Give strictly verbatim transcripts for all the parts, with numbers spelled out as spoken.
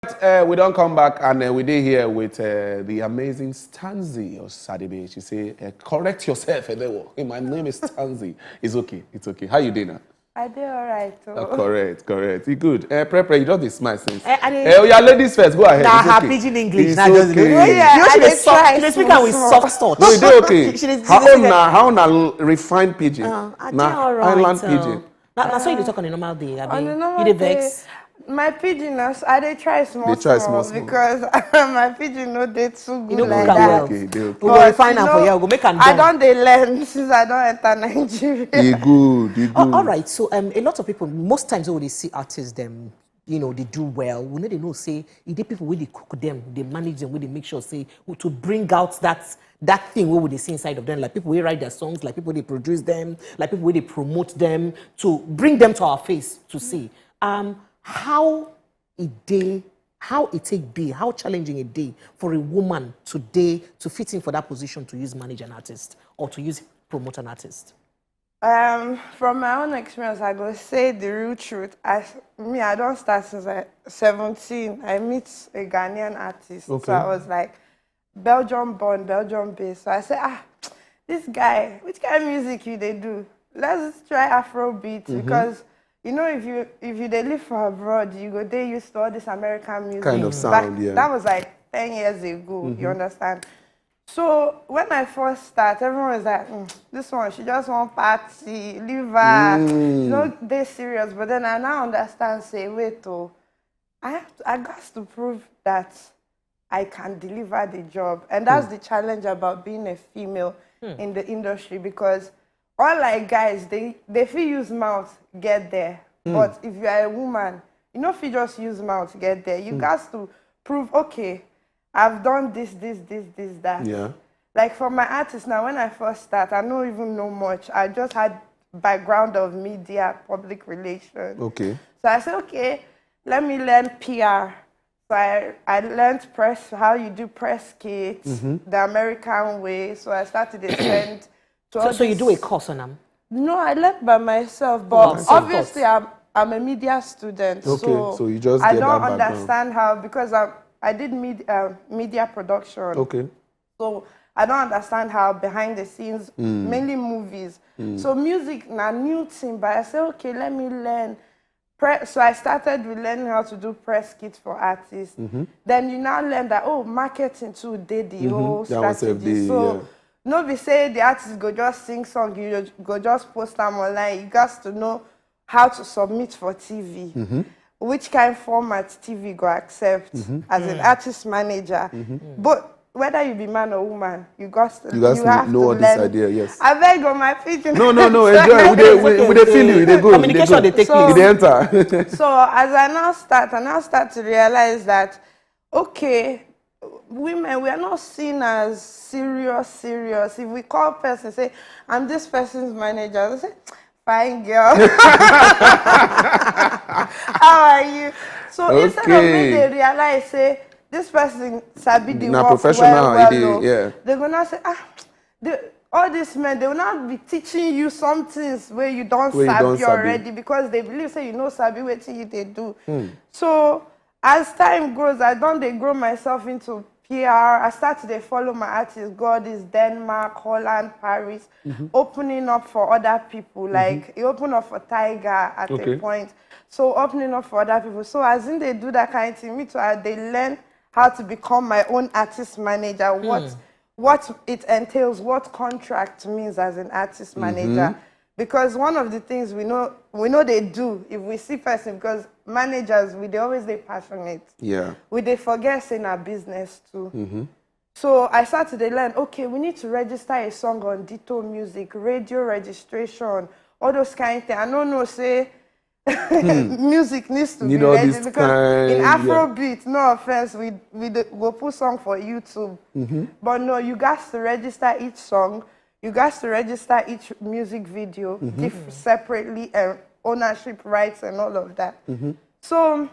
Uh, we don't come back and uh, we did here with uh, the amazing Stanzi Osadebe. She say, uh, correct yourself, Edewo. My name is Stanzi. It's okay. It's okay. How you doing now? I dey alright. Oh, correct, correct. You good? Eh, Pre Pre, you just dey smile since. Eh, I dey- Eh, oh yeah, ladies first. Go ahead. Na It's her okay. Pidgin English. It's Na just okay. Oh, yeah, you know, I she dey dey soft. try She dey speak am with small soft touch. No, you dey okay. She dey- she Her dey- own na her own na refined Pidgin. Uh, I dey Na alright, island uh, Pidgin. Na na so you dey talk on a normal day, abi? On a normal You dey day, vex? My Pidgin, na s- I dey try small, Dey try small, small. Because my Pidgin no dey too You good no like cook am that. well. Okay, dey okay. We go But refine am you for know, here. We go make am I done. Don dey learn since I don enter Nigeria. E good, e good. Oh, all right. So um, a lot of people, most times when they see artists, them, you know, they do well. We know they know say e dey people wey dey cook them, they manage them, wey dey make sure say to bring out that that thing wey we dey see inside of them, like people wey write their songs, like people wey dey produce them, like people wey dey promote them, to bring them to our face to see. Um, how e dey, how e take be, how challenging e dey for a woman today to fit in for that position to use manage an artist or to use promote an artist? Um, from my own experience, I go say the real truth. As me, I don start since I seventeen. I meet a Ghanaian artist, Okay. So I was like, Belgium born, Belgium based. So I say, ah, this guy, which kind of music you dey do? Let's try Afrobeat Mm-hmm. Because you know if you if you dey live for abroad, you go dey used to all this American music. Kind of Back- sound, yeah. That was like ten years ago. You understand? So when I first start, everyone was like, mm, this one, she just want party, leave her. Mm. She no dey serious. But then I now understand, say, wait, oh, I have to, I got to prove that I can deliver the job. And that's Hmm. the challenge about being a female Hmm. in the industry, because all like guys, they they fit use mouth get there. Hmm. But if you are a woman, you know, if you just use mouth get there, you Hmm. got to prove, okay, I've done this, this, this, this, that. Yeah. Like for my artist now, when I first start, I don't even know much. I just had background of media, public relations. Okay. So I said, okay, let me learn P R. So I, I learned press, how you do press kits, Mm-hmm. the American way. So I started to send. To So, all so you these- do a course on them? No, I learned by myself, but Oh, self-taught. Obviously, I'm, I'm a media student, Okay, so, so you just I get don't that background. Understand how, because I I did med, uh, media production, Okay. So I don't understand how behind the scenes, Mm. mainly movies. Mm. So music na new thing, but I say, okay, let me learn. Pre- so I started with learning how to do press kits for artists. Mm-hmm. Then you now learn that, oh, marketing too dey the Mm-hmm. whole That one sef strategy. dey, So yeah. No be say the artist go just sing song, you go just post them online. You got to know how to submit for T V, Mm-hmm. which kind format T V go accept Mm-hmm. as an artist manager. Mm-hmm. But whether you be man or woman, you got to, You guys have know to all this learn. idea, yes. I beg on my Pidgin. No, no, no, enjoy. We dey, we, we dey feel you. We dey go. We dey Communication go. dey take So- We place. dey enter. So as I now start, I now start to realize that, okay, women, we are not seen as serious, serious. If we call person, say, I'm this person's manager, they say, fine girl. How are you? So instead of me, Okay. they realize, say, this person sabi the Na work professional, well, well, e dey, oh. yeah. They go now say, ah, the, all these men, they will not be teaching you some things where you don't Where you sabi don't sabi. Already, because they believe say you know sabi wetin you dey do. Hmm. So as time grows, I don dey grow myself into P R. I start to dey follow my artists, go all this Denmark, Holland, Paris, Mm-hmm. opening up for other people. Like, e open up for Tiger at Okay. a point. So opening up for other people. So as in dey do that kind of thing, me too, I dey learn how to become my own artist manager. What Hmm. what it entails, what contract means as an artist manager. Mm-hmm. Because one of the things we know we know they do if we see person, because managers, we dey always dey passionate. Yeah. We dey forget say na business too. Mm-hmm. So I start to dey learn, okay, we need to register a song on Ditto Music, radio registration, all those kind of things. I don't know, say music needs to Need be all ready this because in kind, yeah. Afrobeat, no offense, we we dey go put song for YouTube, Mm-hmm. but no, you got to register each song, you got to register each music video, Mm-hmm. diff- separately, and ownership rights and all of that. Mm-hmm. So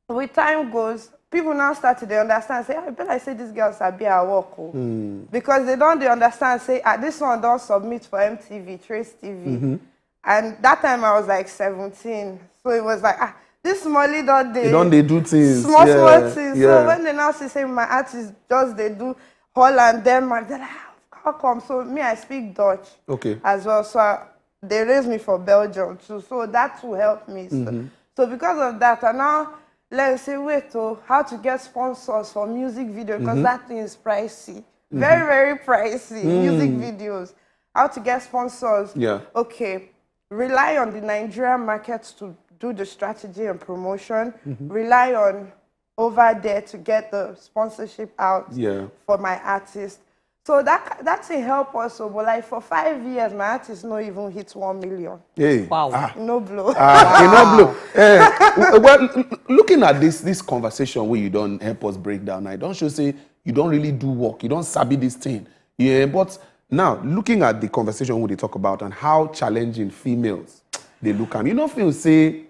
with time goes, people now start to dey understand, say, I bet I say this girl sabi her work, oh. Mm. Because they don't they understand, say, ah, this one don't submit for M T V, Trace T V. Mm-hmm. And that time I was like seventeen. So it was like, ah, this Molly don dey They don dey do things. small yeah, small things. Yeah. So when they now see say my artist just dey do Holland, Denmark, they're like, "Ah, how come?" So me, I speak Dutch okay. as well. So I, they raised me for Belgium too. So that will help me. So, Mm-hmm. so because of that, I now learn say wait oh, how to get sponsors for music video because Mm-hmm. that thing is pricey, very very pricey. Mm. Music videos, how to get sponsors. Yeah. Okay, rely on the Nigerian market to do the strategy and promotion. Mm-hmm. Rely on over there to get the sponsorship out Yeah. for my artist. So that that thing help us. So, but like for five years, my artist no even hit one million. Hey. Wow. Ah. No blow. Ah, e no blow. Eh, w- well, l- l- looking at this this conversation where you don't help us break down, I don't show say you don't really do work. You don't sabi this thing. Yeah, but now looking at the conversation we dey talk about and how challenging females they look am, you know, feel say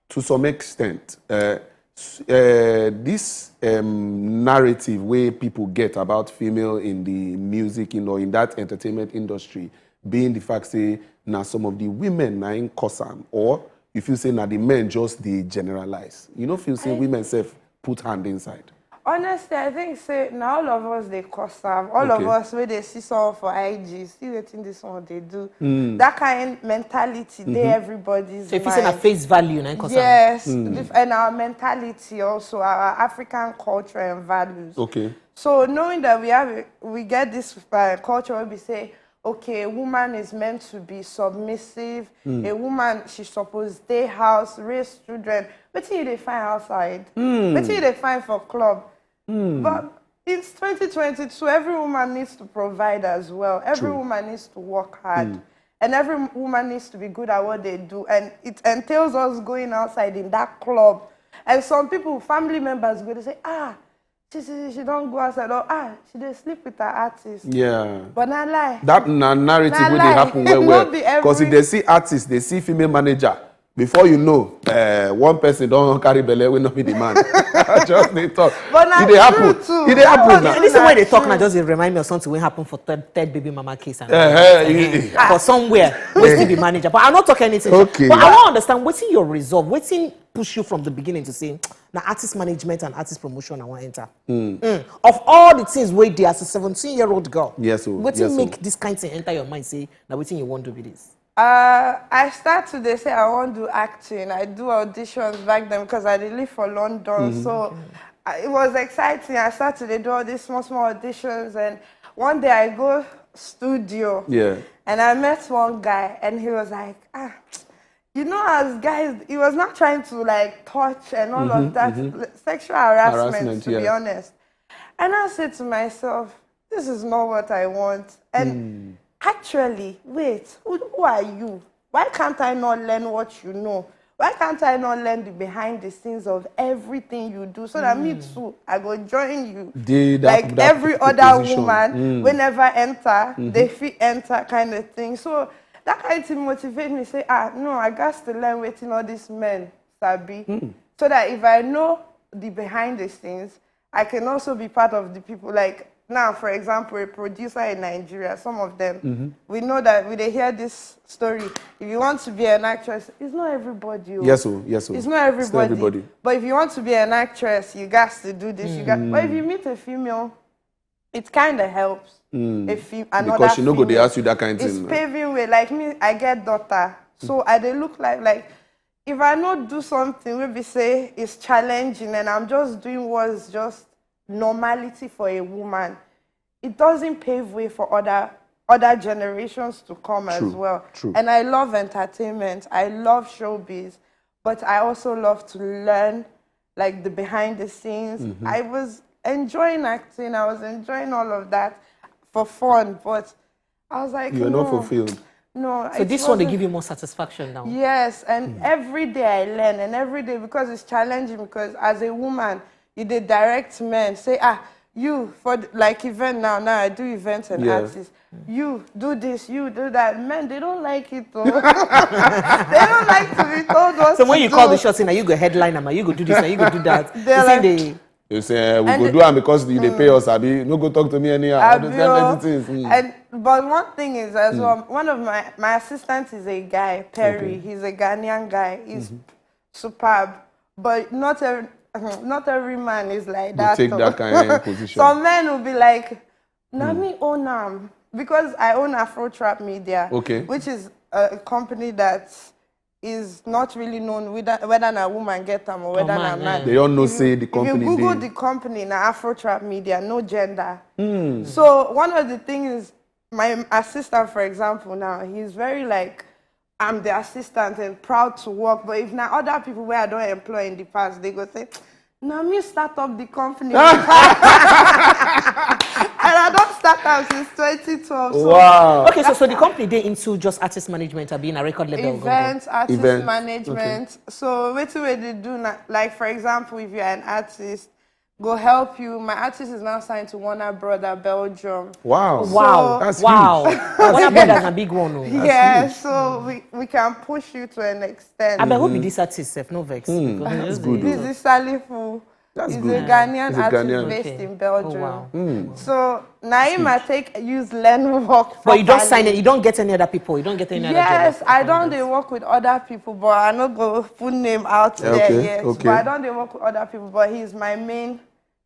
to some extent, uh, s- uh, this um, narrative where people get about female in the music in, or in that entertainment industry being the fact say now some of the women na in cause am, or you feel say now the men just they generalize. You know, feel say women self put hand inside. Honestly, I think say now all of us they cause am. All Okay. of us where they see someone for I G, see wetin this one they do. That kind mentality, they everybody's So if you say na mind. Face value, na cause am. Yes, dif- and our mentality also, our African culture and values. Okay. So knowing that we have, a- we get this uh, culture where we say, okay, a woman is meant to be submissive. A woman, she supposed stay house, raise children. Wetin you dey find outside? Wetin you dey find for club? But it's twenty twenty-two. Every woman needs to provide as well. Every True. Woman needs to work hard. And every woman needs to be good at what they do. And it entails us going outside in that club. And some people, family members, go to say, ah, she, she, she don't go outside. Or ah, she dey sleep with her artist. Yeah. But na lie. That na narrative Na wey dey lie. happen well No well. Be Because if every- they see artists, they see female manager. Before you know, uh, one person don carry belle wey no be the man. Just dey talk. But na E dey happen. True too. E dey happen True, now. This is why they true. talk now, just dey remind me of something wey happen for third, third baby mama case and Eh, eh, eh, eh. for somewhere wey still be manager. But I no talk anything. Okay. But I wan understand wetin your resolve, wetin push you from the beginning to say na artist management and artist promotion I wan enter. Mm. Of all the things wey dey as a seventeen year old girl, Yes, oh, wetin yes, oh. Make this kind thing enter your mind say na wetin you wan do be this. Uh, I start to dey say I wan do acting. I do auditions back then because I dey live for London. So I, it was exciting. I started to dey do all these small, small auditions. And one day I go studio. Yeah. And I met one guy and he was like, ah, you know, as guys, he was not trying to like touch and all of that sexual harassment, Harassment, to be yeah. Honest. And I said to myself, this is not what I want. And actually, wait, who, who are you? Why can't I not learn what you know? Why can't I not learn the behind the scenes of everything you do so that me too, I go join you? Dey that- Like that every po- other position. Woman, whenever enter, they feel enter kind of thing. So that kind of thing motivate me. Say, ah, no, I got to learn wetin all these men sabi, so that if I know the behind the scenes, I can also be part of the people. Like now, for example, a producer in Nigeria, some of them, we know that we dey hear this story. If you want to be an actress, it's not everybody. Oh. Yes, oh, yes, oh. It's not everybody. Everybody. But if you want to be an actress, you got to do this. You got. But if you meet a female, it kind of helps. If you another Because she no go dey female. Ask you that kind It's thing. Paving way. Like me, I get daughter, so I dey look like like if I no do something wey be say it's challenging and I'm just doing what's just normality for a woman, it doesn't pave way for other other generations to come as True, well. true. And I love entertainment. I love showbiz, but I also love to learn like the behind the scenes. Mm-hmm. I was enjoying acting. I was enjoying all of that for fun, but I was like, You're no, not fulfilled. No. So this one they give you more satisfaction now. Yes, and every day I learn, and every day because it's challenging. Because as a woman, you dey direct men say, ah, you for the, like event now. Now I do events and Yeah. Artists. You do this, you do that. Men, they don't like it though. They don't like to be told what So to when you do. Call the shots, now you go headline, now you go do this, now you go do that. They're You like- see the You say we And go the- do am because you dey pay us, abi. No go talk to me anyhow. All those kind Abio. of things. Mm. And but one thing is as well, one of my my assistants is a guy, Perry. Okay. He's a Ghanaian guy. He's superb, but not every not every man is like Go that. take Though. That kind of position. Some men will be like, "Na me own am," because I own Afrotrap Media, Okay. which is a company that is not really known whether whether na woman get am or whether na man, man. yeah. They don't know If you- say the If you company Google dey. The company, na Afrotrap Media, no gender. So one of the things, my assistant, for example, now he's very like, "I'm the assistant and proud to work." But if na other people where I don't employ in the past, they go say, "Na me start up the company." And I don't start am since twenty twelve. So Wow. Okay, so so the company dey into just artist management, or being a record label. Events, artist Events, management. So wetin wey dey do na, like, for example, if you're an artist, go help you. My artist is now signed to Warner Brother Belgium. Wow. Wow, That's wow. huge. Warner Brothers na big one o. Yeah, so we, we can push you to an extent. I bet who be this artist sef, no vex. Hmm, Because that's it's good. big. This is Salifu. That's He's good. a Ghanaian He's a artist Ghanaian. based Okay. In Belgium. Oh, wow. Hmm. So na him I take use learn work. But you don't Properly. Sign it. You don't get any other people. You don't get any other job Yes, apart I from don't. that. They work with other people, but I no go put name out Yeah, there okay, yet. Okay. But I don't. They work with other people, but he's my main.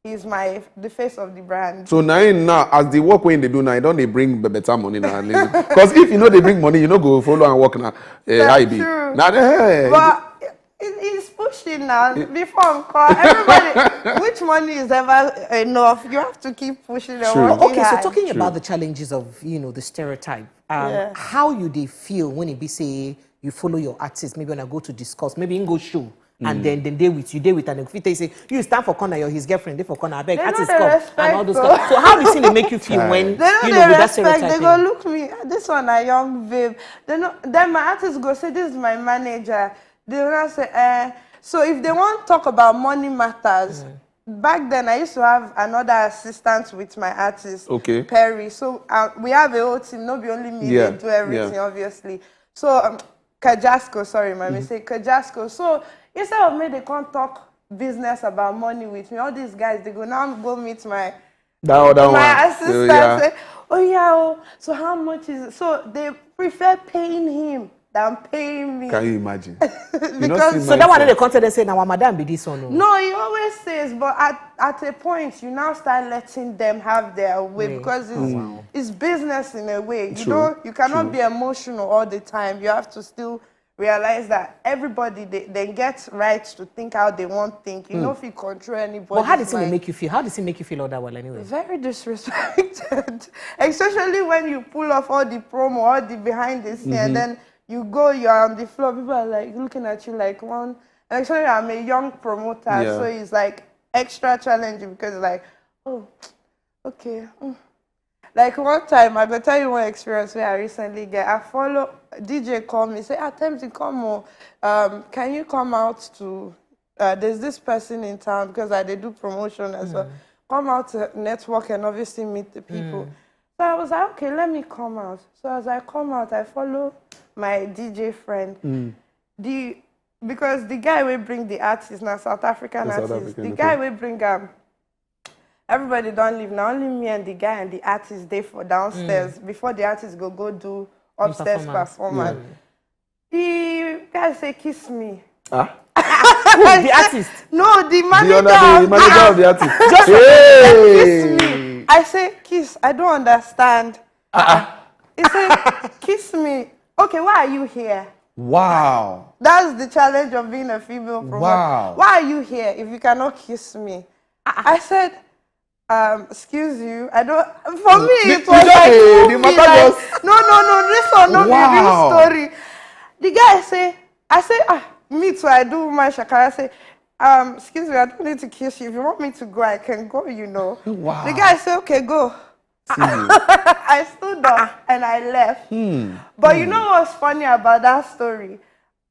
He's my the face of the brand. So now, now as the work wey they do now, e don dey bring be- better money now. Because if you know they bring money, you no go follow and work now. Uh, That's I be. True. Now, eh, But it, it's pushing now. Before encore, everybody, which money is ever enough? You have to keep pushing and True. working Okay, so hard. Talking True. About the challenges of, you know, the stereotype, um, Yeah. How you dey feel when it be say you follow your artist, maybe when I go to discuss, maybe in go show, and then then they with you, they with, and if they say you stand for corner, you're his girlfriend, they for corner, I beg, They artist don't come, respect and all those though. Stuff. So how do you think they make you feel Chai. When They don't you dey know with that Respect. They stereotyping? Go look me. "This one a young babe." They know. Then my artist go say, "This is my manager." They will not say, "Eh." So if they want talk about money matters, back then I used to have another assistant with my artist, Okay. Perry. So uh, we have a whole team. No be only me. Yeah, They do everything, yeah. Obviously. So um, Kajasco, sorry, my mistake, Kajasco. So instead of me, they can't talk business about money with me. All these guys, they go now go meet my That other my one. assistant Oh, yeah. Say, "Oh yeah, oh, so how much is it?" So they prefer paying him than paying me. Can you imagine? You know, Because see So that one, mindset. They contact and say, "Now my madam be this one." No. No, he always says, but at, at a point, you now start letting them have their way Way. because it's, it's business in a way. You True, know, you cannot true. Be emotional all the time. You have to still realize that everybody they, they get rights to think how they want think. You know, if you control anybody. But how does it make you feel? How does it make you feel all that while anyway? Very disrespected, especially when you pull off all the promo, all the behind the scene, and then you go, you're on the floor. People are like looking at you like one. And actually, I'm a young promoter, Yeah. So it's like extra challenging because it's like, "Oh, okay." Mm. Like one time, I go tell you one experience where I recently get. I follow D J call me, say, "Ah, Temzi, come on. Um, can you come out to? Uh, there's this person in town because I they do promotion as well. Come out to network and obviously meet the people." So I was like, "Okay, let me come out." So as I come out, I follow my D J friend. The because the guy will bring the artist now, South African The South artist. African, The okay. Guy will bring am. Everybody don't leave. Now only me and the guy and the artist they for downstairs before the artist go go do upstairs Performance. Performance. The guy say, "Kiss me." Ah? Who? The artist. No, the The manager. other, the Of manager the of the artist. Just Hey! Kiss me. I say, "Kiss, I don't understand." He said, "Kiss me." "Okay, why are you here?" Wow. That's the challenge of being a female promoter. Wow. "Why are you here if you cannot kiss me?" I said, um, "Excuse you, I don't." For me, You- it you was just, like, eh, "Oh, the me, matter like, just no, no, no, this one, no, be real Wow. Story." The guy say, I say, "Ah, me too. I do my shakara." I say, um, "Excuse me, I don't need to kiss you. If you want me to go, I can go. You know." Wow. The guy say, "Okay, go." See you. I stood up and I left. Hmm. But you know what's funny about that story?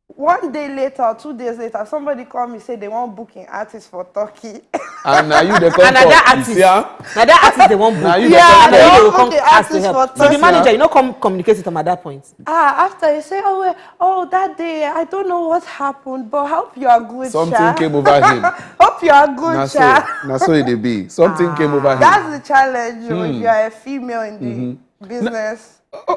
One day later or two days later, somebody called me, say they want booking artist for Turkey. And now you the come And na talk. That You artist. see, ah? Na that artist they want book. Now you Yeah, the And come then talk. they they will want come book ask to artist help. for So the Turkey. Manager, you know, come communicate with him at that point. Ah, after he say, "Oh, well, oh, that day, I don't know what happened, but hope you are good, Something sha. Came over him. Hope you are good, Na so, sha." na so it dey be. Something came over him. That's the challenge when Hmm. you are a female in the Mm-hmm. Business.